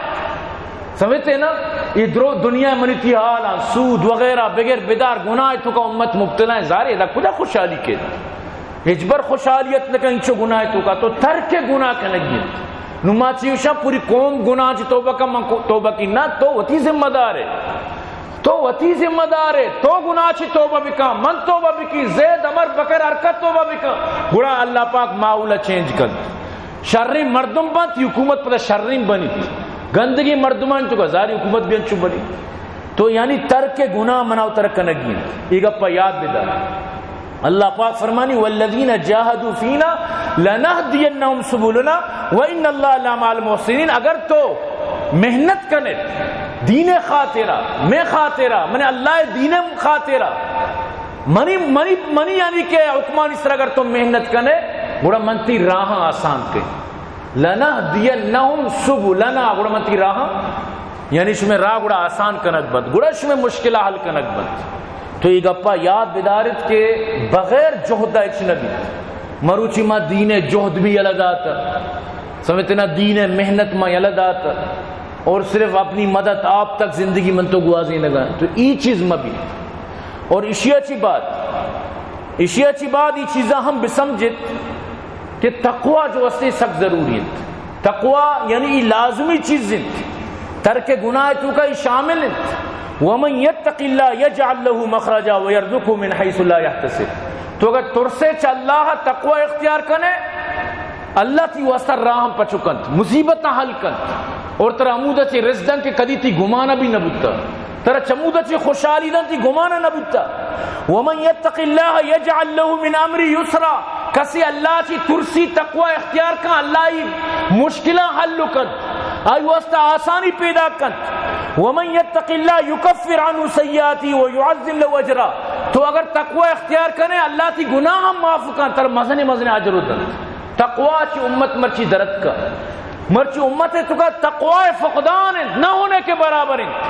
سمجھتے نا؟ یہ درو دنیا منی تی حال، سود وغیرہ بغیر بدار گناہ توکا امت مبتلا ہے، ظاہر ہے، ادا کجا خوشحالی کے؟ ہچبر خوشحالیت نہ کن انچو گناہ توکا، تو ترک گناہ کنگی انت۔ نو ما چی گوشاں، پوری قوم گناہ چی توبہ کن، من کو-، توبہ کی۔ نہ، تو وتی ذمہ دار ہے۔ تو وتی ذمہ دار ہے۔ تو گناہ چی توبہ بکن، من توبہ بکی، زید، عمر، بکر، ہر کس توبہ بکن۔ گڑا اللہ پاک ماحول چینج کن۔ شریں مردم بنت، حکومت پدا شریں بنیت۔ گندگی مردمان توکا ظاہر حکومت بھی انچو بنی۔ تو یعنی ترک گناہ منا و ترک کنگی انت۔ یہ گپا یاد بدار۔ اللہ پاک فرمانی، والذین جاہدوا فینا لنہدینہم سبلنا وان اللہ لمع المحسنین۔ اگر تو محنت کنے دین خاطرہ، میں خاطرہ، من اللہ دین خاطرہ، منی، منی، منی یعنی کہ حکمانی سر اگر تو محنت کنے، گڑا من تی راہ آسان کن۔ لنہدینہم سبلنا، گڑا من تی راہ، یعنی شمے راہ گڑا آسان کنگ بنت، گڑا شمے مشکلہ حل کنگ بنت۔ تو یہ گپا یاد بدارت کہ بغیر جہد ہچ نہ بیت۔ مروچی ما دین جہد بھی یلہ داتا، سمجھتے نا، دین محنت ما یلہ داتا، اور صرف اپنی مدد آپ تک زندگی من تو گوازینگا، تو یہ چیز مہ بیت۔ اور اشیا چی بعد، اشیا چی بعد یہ چیزاں ہم بسمجھت کہ تقوی جو استے سک ضروری انت۔ تقوی یعنی یہ لازمی چیز انت۔ ترک گناہ توکا یہ شامل انت۔ ومن یتق اللہ یجعل لہ مخرجا ویرزقہ من حیث لا یحتسب۔ تو اگر ترسے چہ اللہ، تقوی اختیار کنے، اللہ تی واسطہ راہ ہم پچو کنت، مصیبتاں حل کنت، اور ترا ہمودا چہ رزق دنت کہ کدی تی گمانا بھی نہ بوتا، ترا چمودا چہ خوشحالی دنت تی گمانا نہ بوتا۔ ومن یتق اللہ یجعل لہ من امرہ یسرا۔ کسے اللہ چی ترسی، تقوی اختیار کن، اللہ ای مشکلاں حل کنت، آئی واسطہ آسانی پیدا کنت۔ ومن یتق اللہ یکفر عنہ سیئاتی ویعظم لہ اجرا۔ تو اگر تقوی اختیار کنے، اللہ تی گناہ ہم معاف کن، ترا مزن مزن اجر دنت۔ تقوی چی امت مرچی درتکا۔ مرچی امت توکا تقوی فقدان انت، نہ ہونے کے برابر انت۔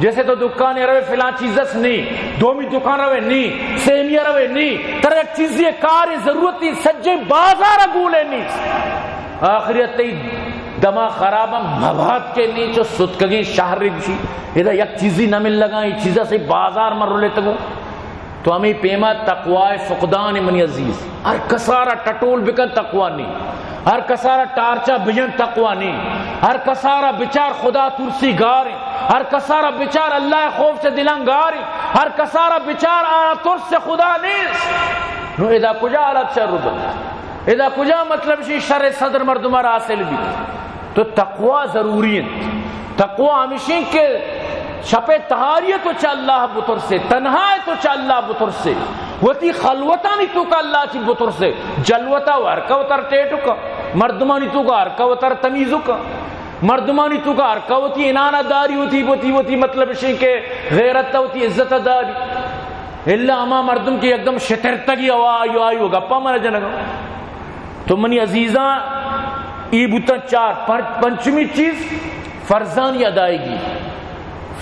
جیسے تو دکانے روے، فلاں چیز اس نی، دومی دکان روے نی، سیمیا روے نی، ترا یک چیزی کار ضرورت نی، سجیں بازار گولے نی۔ آخریت تی دماغ خراب ہم مبات کے نی، چو ستکگیں شہر بشی، ادا یک چیزی نہ مل لگا، یہ چیزا سے بازار من رلے تگو۔ تو ہمے پیما تقوی فقدان منی عزیز۔ ہر کسارا ٹٹول بکن تقوی نی۔ ہر کسارا ٹارچا بجن تقوی نی۔ ہر کسارا بچار خدا ترسی گار انت۔ ہر کسارا بچار اللہ خوف سے دلان گار انت۔ ہر کسارا بچار آ ترس خدا نیست۔ نو ادا کجا حالت شر بنت؟ ادا کجا مطلب شی شر صدر مردم را حاصل بیت؟ تو تقوی ضروری انت۔ تقوی ہمیشیں کہ شپ تہاری تو چہ اللہ بترسے، تنہا تو چہ اللہ بترسے، وتی خلوتانی توکا اللہ چی بترسے۔ جلوتا و ہر کا وتر ٹیٹو کا، مردمانی توکا ہر کا وتر تمیزو کا، مردمانی توکا ہر کا وتی انانا داری، وتی، وتی، وتی مطلب شیں کہ غیرت وتی عزت داری۔ الا ہما مردم کہ یکدم شترتگی ہوا آیو، آیو گپا منا جنگا۔ تو منی عزیزاں، ای بوتاں چار۔ پر-، پنچمی چیز، فرضانی ادائیگی۔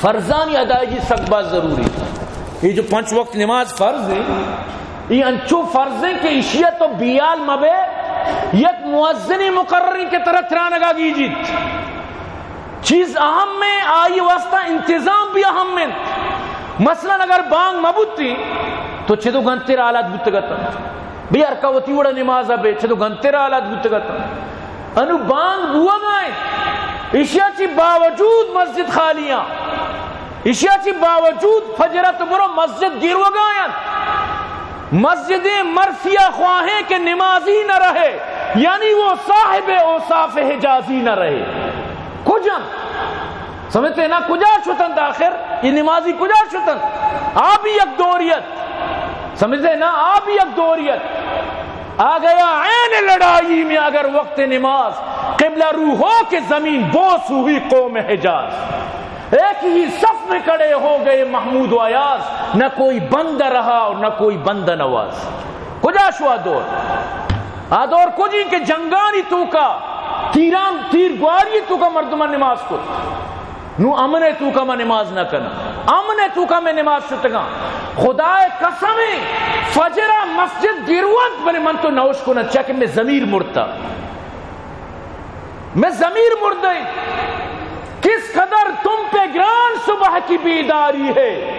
فرضانی ادائیگی سک باز ضروری۔ یہ جو پنچ وقت نماز فرض ہے، یہ انچو فرض ہے کہ اشیا تو بیال مبے، یک مؤذنی مقرری کہ ترا ترانگا گیجیت۔ چیز اہم ہے، آئی واسطہ انتظام بھی اہم ہے۔ مثلاً اگر بانگ مہ بوتی تو چدو گنتر حالات بوتگت۔ بی ہر کا وتی وڑا نماز بے، چدو گنتر حالات بوتگت۔ انو بانگ بوگا ہے، اشیا چی باوجود مسجد خالیاں، اشیا چی باوجود فجرت برو مسجد گیروگا ہیں۔ مسجد مرثیہ خواہیں کہ نمازی نہ رہے، یعنی وہ صاحب اوصاف حجازی نہ رہے۔ کجا؟ سمجھتے نا، کجا شتنت آخر؟ یہ نمازی کجا شتنت؟ آ بھی یک دوریت۔ سمجھتے نا، آ بھی یک دوریت۔ آ گیا عین لڑائی میں اگر وقت نماز، قبلہ رو ہو کہ زمین بوس ہوئی قوم حجاز۔ ایک ہی صف میں کھڑے ہو گئے محمود و ایاز، نہ کوئی بندہ رہا اور نہ کوئی بندہ نواز۔ کجا شو آ دور؟ آ دور کجی کہ جنگانی توکا، تیران، تیر گواری توکا مردمان نماز کو۔ نو امن توکا ما نماز نہ کنا، امن توکا میں نماز شتگاں۔ خدائے قسم، فجرا مسجد گروت، بلے من تو نوش کنا، چا کہ میں ضمیر مرتا۔ میں ضمیر مردہ۔ کس قدر تم پہ گران صبح کی بیداری ہے،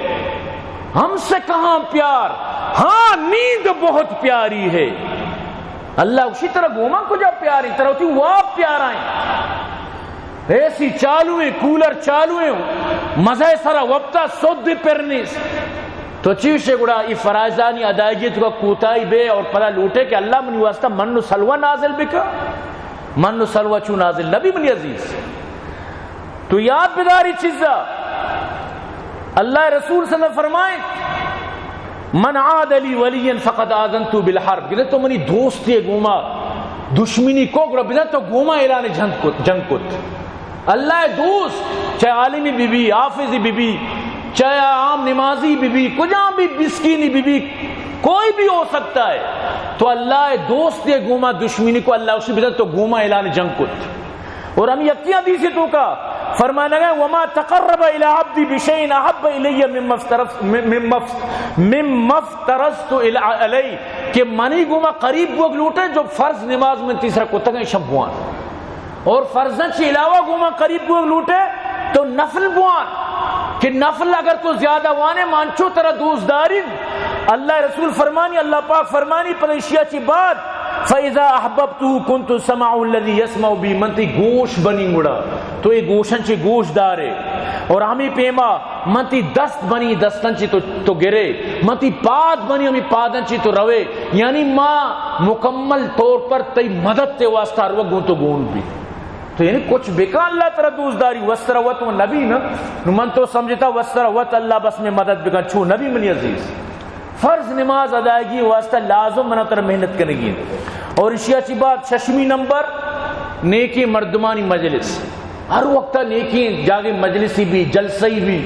ہم سے کہاں پیار، ہاں نیند بہت پیاری ہے۔ اللہ اسی طرح گوما کجا پیار ہیں، طرح ہوتی واب پیار ہیں۔ اے سی چالو ہیں، کولر چالو ہیں، مزہ سرا وپتا سود پر نیست۔ تو چی شے گڑا ای فرائضانی ادائیگی توکا کوتاہی بے اور پدا لوٹے کہ اللہ منی واسطہ من و سلوہ نازل بکا، من و سلوہ چو نازل نبی منی عزیز۔ تو یاد بداری چیزا، اللہ رسول صلی اللہ علیہ وسلم فرمائیں، من عاد لی ولیا فقد آذنت بالحرب، کہ تو منی دوستی گوما دشمنی کو گڑا بدا تو گوما اعلان جنگ کت، جنگ کت۔ اللہ دوست، چاہے عالمی بی بی، حافظی بی بی، چاہے عام نمازی بی بی، کجام بھی مسکینی بی بی، کوئی بھی ہو سکتا ہے، تو اللہ دوست یہ گوما دشمنی کو اللہ اسی بدن تو گوما اعلان جنگ کت۔ اور ہم یکی حدیث توکا فرمانا گئے، وما تقرب الی عبدی بشیء احب الی مما افترض، مما اف-، مما افترضت الی-، علیہ، کہ منی گوما قریب بوگ لوٹے جو فرض نماز من تیسرا کتگیں شب بوان۔ اور فرضاں چی علاوہ گوما قریب بوگ لوٹے تو نفل بوان، کہ نفل اگر تو زیادہ وانے مانچو ترا دوست دارین۔ اللہ رسول فرمانی، اللہ پاک فرمانی، پدا اشیا چی بعد، فاذا احببته كنت سمعه الذي يسمع به، من تی گوش بنی گڑا تو اے گوشن چی گوش دارے، اور ہمیں پیما من تی دست بنی، دستن چی تو، تو گرے، من تی پاد بنی، ہمیں پادن چی تو روے۔ یعنی ما مکمل طور پر تئی مدد تے واسطہ ہر وقت گوں تو گون بی۔ تو یعنی کچھ بکا اللہ ترا دوست داری، وسرا وت و نبی نا، نو من تو سمجھتا وسرا وت اللہ بس میں مدد بکن، چو نبی منی عزیز۔ فرض نماز ادائیگی واسطہ لازم منا ترا محنت کنگی۔ اور اشیا چی بات ششمی نمبر، نیکی مردمانی مجلس۔ ہر وقت نیکی جاگے مجلسی بھی، جلسہ ہی بھی،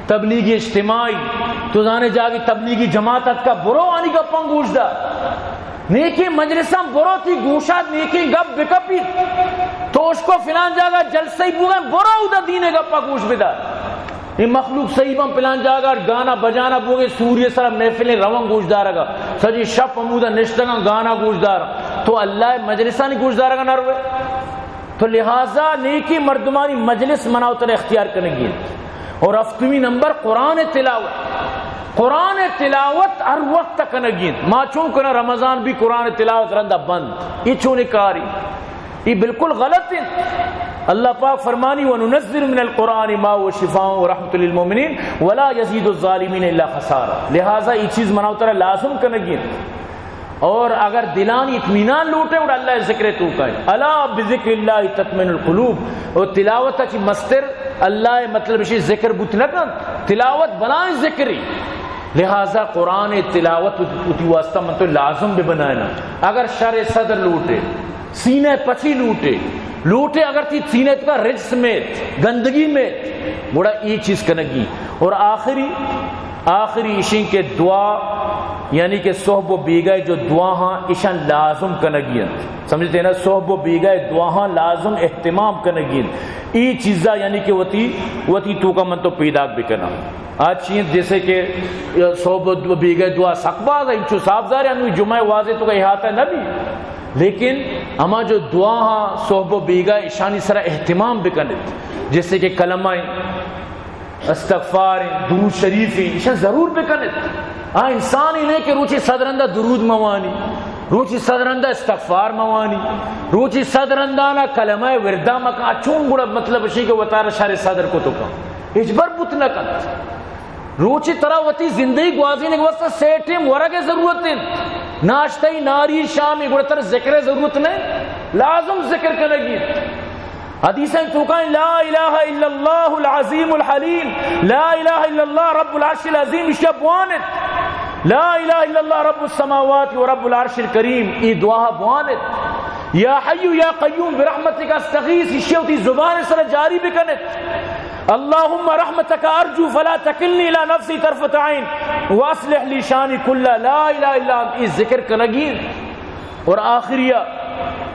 تبلیغی اجتماعی، تو زانے جاگے تبلیغی جماعت اتکا، برو آنی گپاں گوش دار۔ نیکی مجلساں برو، تی گوشات نیکی گپ بکپی۔ تو اشکو فلان جاگہ جلسہ ہی بوگن، برو ادا دینے گپا گوش بدار۔ اے مخلوق صحیح بن پلان جاگہ گانا بجانا بوگے، سوری سرا محفلیں روان گوش دارگا، سجی شپ ہمودا نشتگاں گانا گوش دار۔ تو اللہ مجلسانی گوش دارگا نہ روے۔ تو لہذا نیکی مردمانی مجلس منا و ترا اختیار کنگی انت۔ اور ہفتمی نمبر قرآن تلاوت۔ قرآن تلاوت ہر وقت کنگی انت۔ ما چون کنا رمضان بھی قرآن تلاوت رندا بند۔ یہ چون کاری؟ یہ بالکل غلط انت۔ اللہ پاک فرمانی، وننزل من القرآن ما هو شفاء ورحمة للمؤمنين ولا يزيد الظالمين إلا خسارا۔ لہذا یہ چیز منا و ترا لازم کنگی انت۔ اور اگر دلانی اطمینان لوٹے، گڑا اللہ ذکر توکا ہے۔ الا بذکر اللہ تطمئن القلوب۔ اور تلاوت چی مستر اللہ، مطلب اسی ذکر بوت نہ کن، تلاوت بلائیں ذکری۔ لہذا قرآن تلاوت وتی واسطہ من تو لازم بہ بنائنا۔ اگر شر صدر لوٹے، سینہ پچی لوٹے، لوٹے اگر تی سینہ توکا رجس میت، گندگی میت، گڑا ای چیز کنگی۔ اور آخری، آخری اشیں کہ دعا، یعنی کہ صحب و بیگہ جو دعا ہاں، اشان لازم کنگی انت۔ سمجھتے ہیں نا؟ صحب و بیگہ دعا ہاں لازم اہتمام کنگی انت۔ ای چیزا یعنی کہ وتی، وتی توکا من تو پیداک بکنا۔ آج چیز جیسے کہ صحب و بیگہ دعا سک باز ہے، انچو صاف ظاہر ہے، انو جمعہ واضح توکا احاطہ نہ بھی۔ لیکن ہما جو دعا ہاں صحب و بیگہ اشانی سرا اہتمام بکنت، جیسے کہ کلمہ استغفار، درود شریف، ایشاں ضرور بکنت۔ آ انسان ہی نہیں کہ روچی صد رندا درود موانی، روچی صد رندا استغفار موانی، روچی صد رندانا کلمہ وردا مکن، اچون گڑا مطلب اشی کہ وتارا شر صدر کو تو کن۔ ہچبر بوت نہ کنت۔ روچی ترا وتی زندگی گوازینگ واسطہ سے ٹیم ورگ ضرورت انت۔ ناشتہ، ناری، شامی، گڑا ترا ذکر ضرورت نہیں، لازم ذکر کنگی۔ حدیثاں توکا لا الہ الا اللہ العظیم الحلیم، لا الہ الا اللہ رب العرش العظیم، اشیا بوانت۔ لا الہ الا اللہ رب السماوات و رب العرش الکریم، ای دعا بوانت۔ یا حی یا قیوم برحمتک استغیث، ایشی وتی زبان سر جاری بکنت۔ اللهم رحمتک ارجو فلا تکلنی الی نفسی طرفۃ عین واصلح لی شانی کلہ، لا الہ الا انت، ای ذکر کنگی انت۔ اور آخری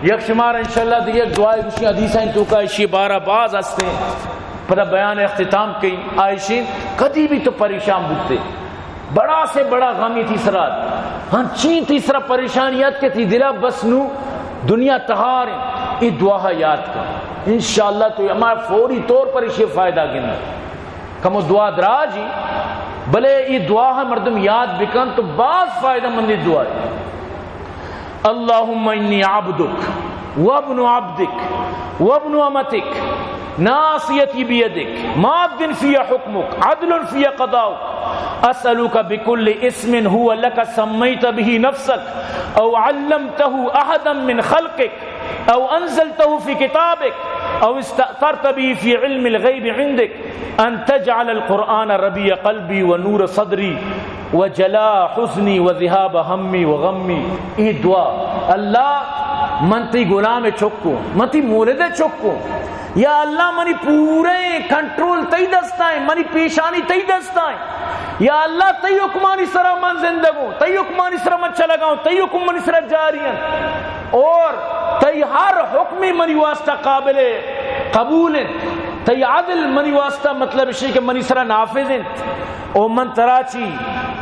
یک شمار انشاءاللہ دیگہ یک دعائے گوشی، حدیثاں توکا ایشی بارہ باز ہستے، پدا بیان اختتام کئی۔ آئیشین کدی بھی تو پریشان بوتے، بڑا سے بڑا غمی تیسرا، ہنچین تیسرا پریشانی ات کہ تی دلا بس نو دنیا تہار انت، ای دعا یاد کن۔ انشاءاللہ تو ہما فوری طور پر ایشی فائدہ گن۔ کمو دعا دراجی، بلے ای دعا مردم یاد بکن تو باز فائدہ مندی دعا ہے۔ اللهم إني عبدك وابن عبدك وابن أمتك ناصيتي بيدك ماض في حكمك عدل في قضاؤك أسألك بكل اسم هو لك سميت به نفسك أو علمته أحدا من خلقك أو أنزلته في كتابك أو استأثرت به في علم الغيب عندك أن تجعل القرآن ربيع قلبي ونور صدري وجلاء حزني وذهاب همي وغمي۔ ای دعا، اللہ من تی غلام چکو، من تی مولد چکو۔ یا اللہ منی پورے کنٹرول تئی دستائیں، منی پیشانی تئی دستائیں۔ یا اللہ تئی حکمانی سرا من زندگوں، تئی حکمانی سرا من چلگاؤں، تئی حکم منی سرا جاری ہیں۔ اور تئی ہر حکمی منی واسطہ قابل قبول انت۔ تئی عدل منی واسطہ مطلب اشی کہ منی سرا نافذ انت۔ او من ترا چی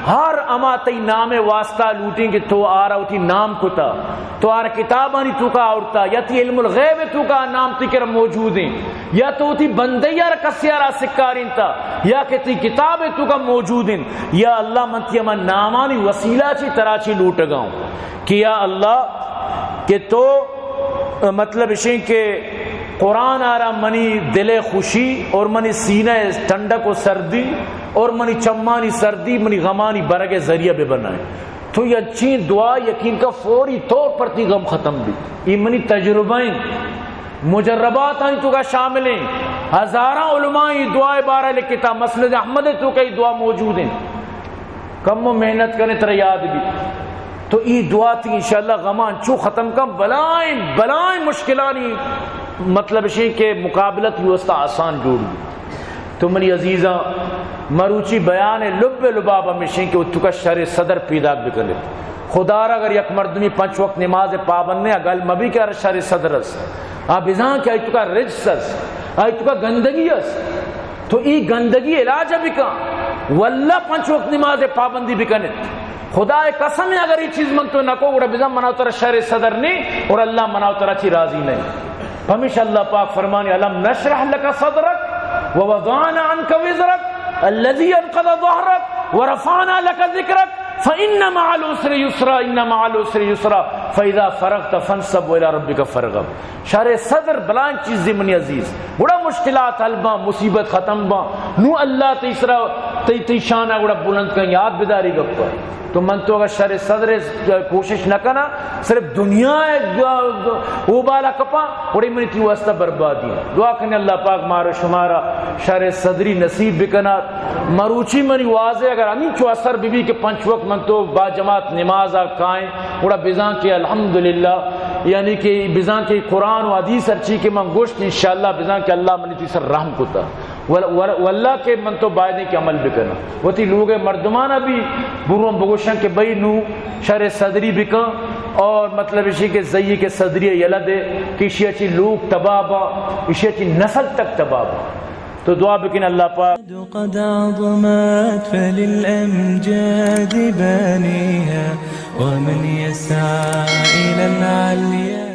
ہر اما تئی نام واسطہ لوٹیں کہ تو آرا وتی نام کتا، تو آرا کتابانی توکا آورتا، یا تی علم الغیب توکا نام تی کر موجود ہیں، یا تو وتی بندے یار کسی آرا سکارینتا، یا کہ تی کتاب توکا موجود ہیں۔ یا اللہ من تی اما نامانی وسیلہ چی ترا چی لوٹگاؤں کہ یا اللہ کہ تو، مطلب اشیں کہ قرآن آرا منی دل خوشی اور منی سینہ ٹھنڈک و سردی اور منی چمانی سردی منی غمانی برگ ذریعہ بہ بنائیں۔ تو انچیں دعا یقین کا فوری طور پر تی غم ختم بھی۔ یہ منی تجربہ ہیں، مجربات ہیں تو کا شامل ہیں۔ ہزاراں علماء یہ دعا بارہ لکھتا، مسند احمد تو کا یہ دعا موجود ہیں۔ کم و محنت کریں ترا یاد بھی۔ تو ای دعا تی انشاءاللہ غمان چو ختم کن، بلائیں، بلائیں مشکلانی مطلب شیں کہ مقابلہ تی واسطہ آسان جوڑ بھی۔ تو منی عزیزاں، مروچی بیان لب لباب ہمیشیں کہ اتکا شر صدر پیداک بکنت۔ خدا را اگر یک مردمی پنچ وقت نماز پابند نے، گل مبی کہ ار شر صدر است۔ آ بزاں کہ ایتکا رجس است، ایتکا گندگی است۔ تو ای گندگی علاج بکن، واللہ پنچ وقت نماز پابندی بکنت۔ خدا قسم ہے، اگر یہ چیز من تو نکو، گڑا بزن منا ترا شر صدر نہیں اور اللہ منا ترا چی راضی نہیں۔ پمیش اللہ پاک فرمانی، الم نشرح لك صدرك ووضعنا عنك وزرك الذي انقض ظهرك ورفعنا لك ذكرك فإن مع العسر يسرا، إن مع العسر يسرا، فإذا فرغت فانصب وإلى ربك فارغب۔ شر صدر بلائیں چیزے منی عزیز، گڑا مشکلات حل باں، مصیبت ختم باں، نو اللہ تئی سرا، تئی، تئی شان گڑا بلند کن، یاد بداری گپ۔ تو من تو اگر شر صدر کوشش نہ کنا، صرف دنیا او بالا کپاں، گڑا منی تی واسطہ بربادی۔ دعا کن اللہ پاک مارو شمارا شر صدری نصیب بکنات۔ مروچی منی واضح اگر ہمین چو اثر بی بی کہ پنچ وقت من تو با جماعت نماز آ کائیں، گڑا بزاں کہ الحمدللہ، یعنی کہ بزاں کہ قرآن و حدیث ہرچی کہ من گوشت، انشاءاللہ بزاں کہ اللہ منی تی سر رحم کتا۔ ول-، ول-، واللہ کہ من تو بایدیں کہ عمل بکناں۔ وتی لوگ مردمانا بھی بروں بگوشاں کہ بھئی نو شر صدری بکن اور مطلب اشی کہ زئی کہ صدری یلہ دے کہ اشی اچی لوگ تباہ با، اشی اچی نسل تک تباہ با۔ تو دعا بکن اللہ پاک۔ قد عظمت فللأمجاد بانيها ومن يسعى إلى العليا